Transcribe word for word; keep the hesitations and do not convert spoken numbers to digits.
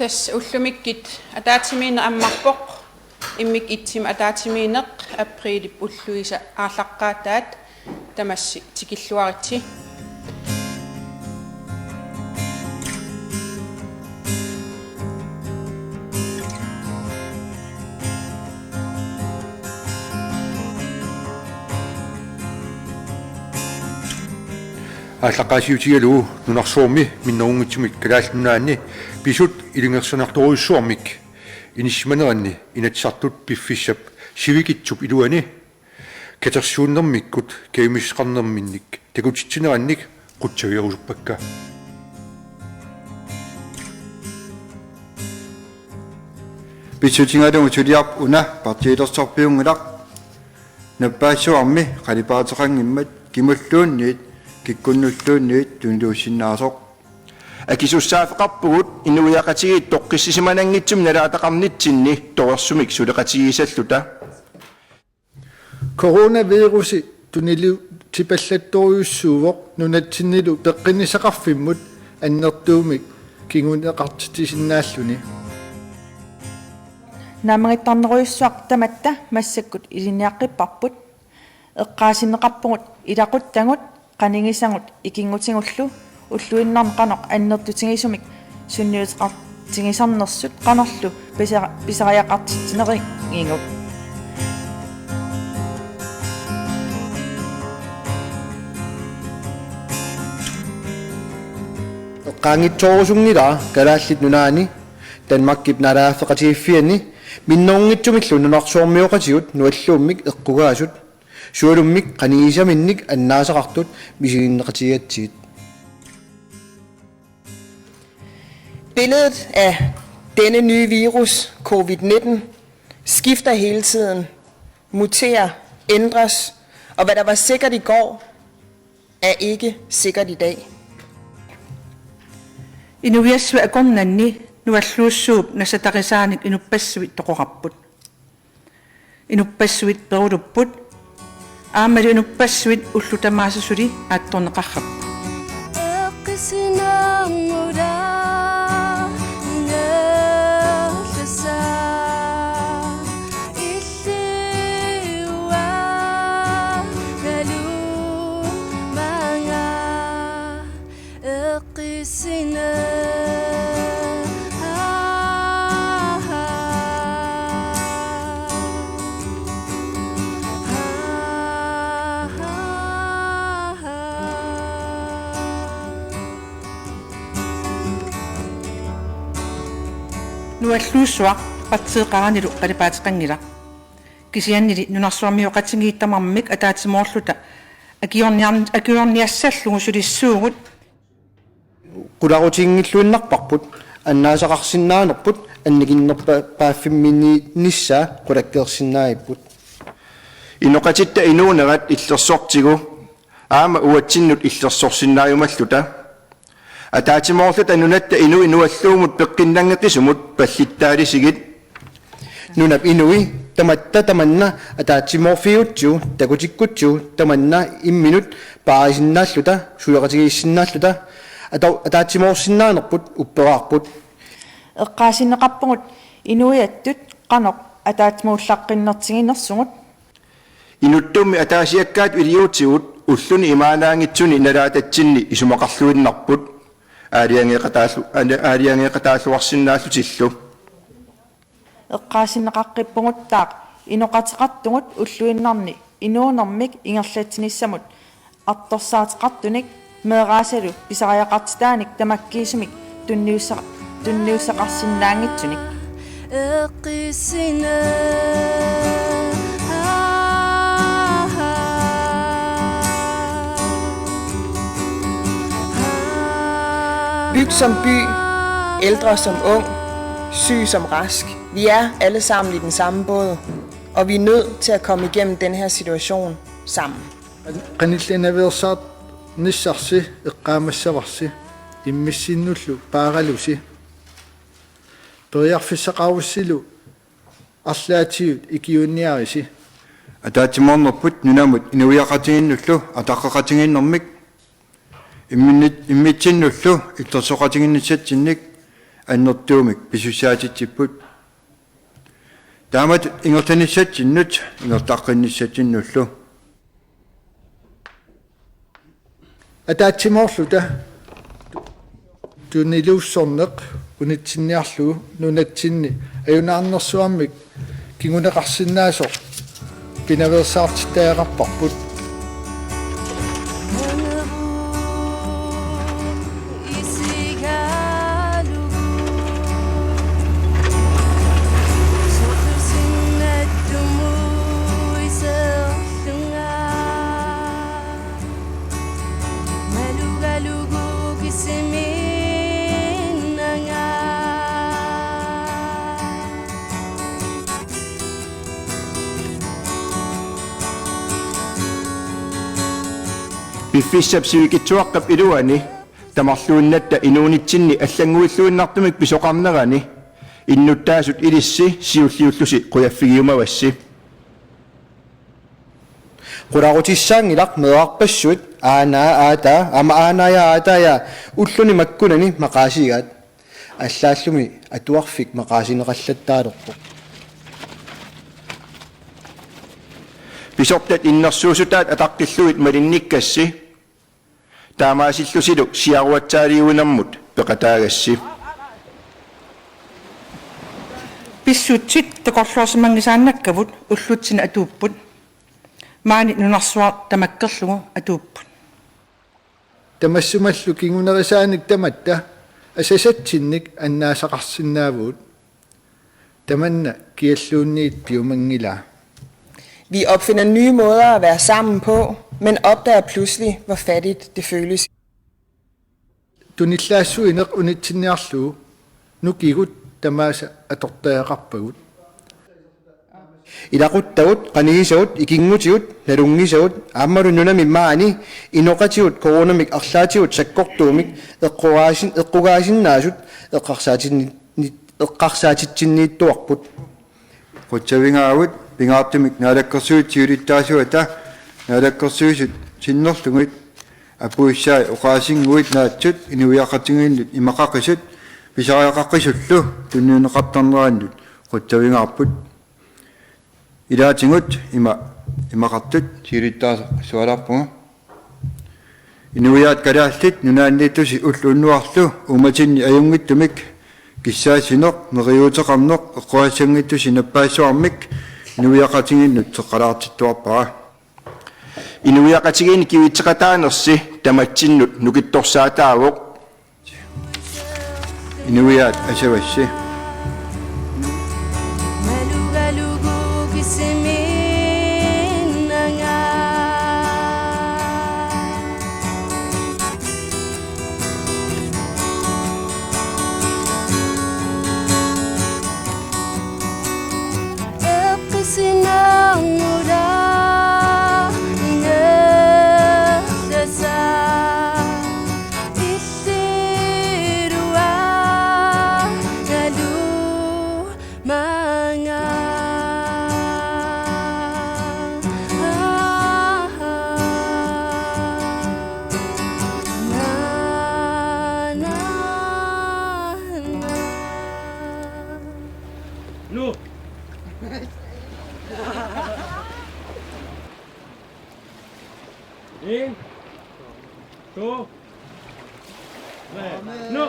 Tassa ullumikkut ataatsimiinneq ammarpoq, immikkut itsimi ataatsimiinneq, apriilip ulluisa aallaqqaataat. Tamassi tikilluaritsi. Aallaqqaasiutigalugu nunarsuarmi minnerunngitsumik Kalaallit Nunaanni pisut ilungersunartorujussuarmik inissisimaneranni Inatsisartut piffissap sivikitsup iluani katersuunnermikkut kajumissuseqarnerminnik takutitsinerannik qutsavigerusuppakka. Pissutigalugu suliarput una partiilersorpiunngilaq. Nappaassuarmi qalipaateqanngimmat kimulluunniit kikkunnulluunniit tuniluussinnaasoq. Akisussaaffeqarpugut inuiaqatigiit toqqissisimananngitsumik nalaataqarnitsinni torersumik suleqatigiissalluta. Coronavirusi tuniluutsipallattorujussuuvoq nunatsinnilu peqqinnissaqarfimmut annertuumik kinguneqartitsisinnaalluni. Naammagittarnerujussuaq tamatta massakkut ilinniaqqipparput. Eqqaasinneqarpugut ilaquttagut qanigisagut ikinngutigullu ulluinnarni qanoq annertutigisumik sunniuteqartigisarnersut qanorlu pisa-, pisariaqartitsineqanngigut. Eqqaanngitsoorusunngilara Kalaallit Nunaanni Danmarkip naalagaaffeqatigiiffianni minnerunngitsumillu nunarsuarmioqatigut nualluummik eqqugaasut, sualummik qanigisaminnik annaasaqartut misiginneqatigigatsigit. Billedet af denne nye virus, covid nitten, skifter hele tiden, muterer, ændres, og hvad der var sikkert i går, er ikke sikkert i dag. Inuiassuit akornanni nualluussuup nassatarisaanik inuppassuit toqorarput. Inuppassuit perulupput. Aammalu inuppassuit ullut tamaasa suli aattorneqarput. Eqqissina. Nualluussuaq partiiqaranilu qalipaateqanngilaq. Kisiannili nunarsuarmioqatigiit tamarmik ataatsimoorluta akiorniar-, akiorniassallugu sulissuugut. Qularutiginngilluinnarparput, annaasaqarsinnaanerput annikinnerpa-, paaffimminnissaa qulakkeersinnaagipput. Inoqatitta inuunerat illersortigu aamma uatsinnut illersorsinnaajumalluta. Ataatsimoorluta nunatta inuit nualluummut peqqinnanngitsumut pallittaalisigit. Nunap inui tamatta tamanna ataatsimoorfigigutsigu takutikkutsigu tamanna imminut paarisinnaalluta suleqatigiissinnaalluta ata-, ataatsimoorsinnaanerput upperaarput. Eqqaasinneqarpugut inuiattut qanoq ataatsimuullaqqinnertiginersugut. Inuttummi ataasiakkaatut iliuutsigut ulluni imaannaanngitsuni nalaatatsinni isumaqarluinnarput aalajangeeqataallu-, aala-, aalajangeeqataalluarsinnaallutillu. Eqqaasinneqaqqippuguttaaq inoqateqartugut ulluinnarni inuunermik ingerlatsinissamut artorsaateqartunik meeraasalu pisariaqartitaanik tamakkiisumik tunniussa-, tunniussaqarsinnaanngitsunik. Bygd som by, ældre som ung, syg som rask. Vi er alle sammen i den samme båd, og vi er nødt til at komme igennem den her situation sammen. Qanillinaveersaarnissarsi eqqaamassavarsi immissinnullu paaralusi. Periarfissaqarussilu arlaatigut ikiuiniarisi. Ataatsimoornerput nunamut inuiaqatigiinnullu ataqqeqatigiinnermik imminnit-, immitsinnullu illersoqatigiinnissatsinnik annertuumik pisussaatitsipput. Taamatut ingerlanissatsinnut ingerlaqqinnissatsinnullu. Ataatsimoorluta tuniluussorneq unitsinniarlugu nunatsinni ajunaarnersuarmik kinguneqarsinnaasoq pinaveersaartittariaqarparput. Piffissap sivikitsuaqqap iluani tamarluinnatta inuunitsinni allannguilluinnartumik pisoqarnerani innuttaasut ilissi siulliullusi qujaffigiumavassi. Qularutissaanngilaq meerarpassuit aanaa aataa aamma aanaajaa aataajaa ulluni makkunani maqaasigaat. Allaallumi atuarfik maqaasineqallattaalerpoq. Pisortat innersuussutaat ataqqillugit malinnikkassi. Taamaasillusilu siaruatsaaliuinermut peqataagassi. Pissutsit takorloorsimanngisaannakkavut ullutsinni atuupput. Maani nunarsuaq tamakkerlugu atuupput. Tamassumallu kingunerisaanik tamatta asasatsinnik annaasaqarsinnaavugut. Tamanna kialluunniit piumanngilaa. Vi opfinder nye måder at være sammen på, men opdager pludselig, hvor fattigt det føles. Tunillaassuineq unitsinniarlugu nukigut tamaasa atortariaqarpagut. Ilaquttagut, qanigisagut, ikinngutigut, nalunngisagut, aammalu nunami maani inoqatigut coronamik arlaatigut sakkortuumik eqqugaasin-, eqqugaasinnaasut eqqarsaatinni-, eqqarsaatitsinniittuarput. Qutsavigaagut pingaartumik Naalakkersuisut siulittaasuata Naalakkersuisut sinnerlugit apuussai oqaasinnguit naatsut inuiaqatigiinnut imaqaqisut pisariaqaqisullu tunniunneqartarnerannut qutsavigaarput. Ilaatigut ima imaqartut siulittaasuat sualaarpunga. Inuiaat kalaallit nunaanniittusi ulloq unnuarlu uummatinni ajunngitsumik kissaassineq, neriuuteqarneq, eqqorissanngitsusi nappaassuarmik inuiaqatigiinnut seqqalaartittuarpara. Inuiaqatigiinni kivitseqataanersi tamatsinnut nukittorsaataavoq. Inuiaat asavassi. Nu. En. To. Tre. Nu.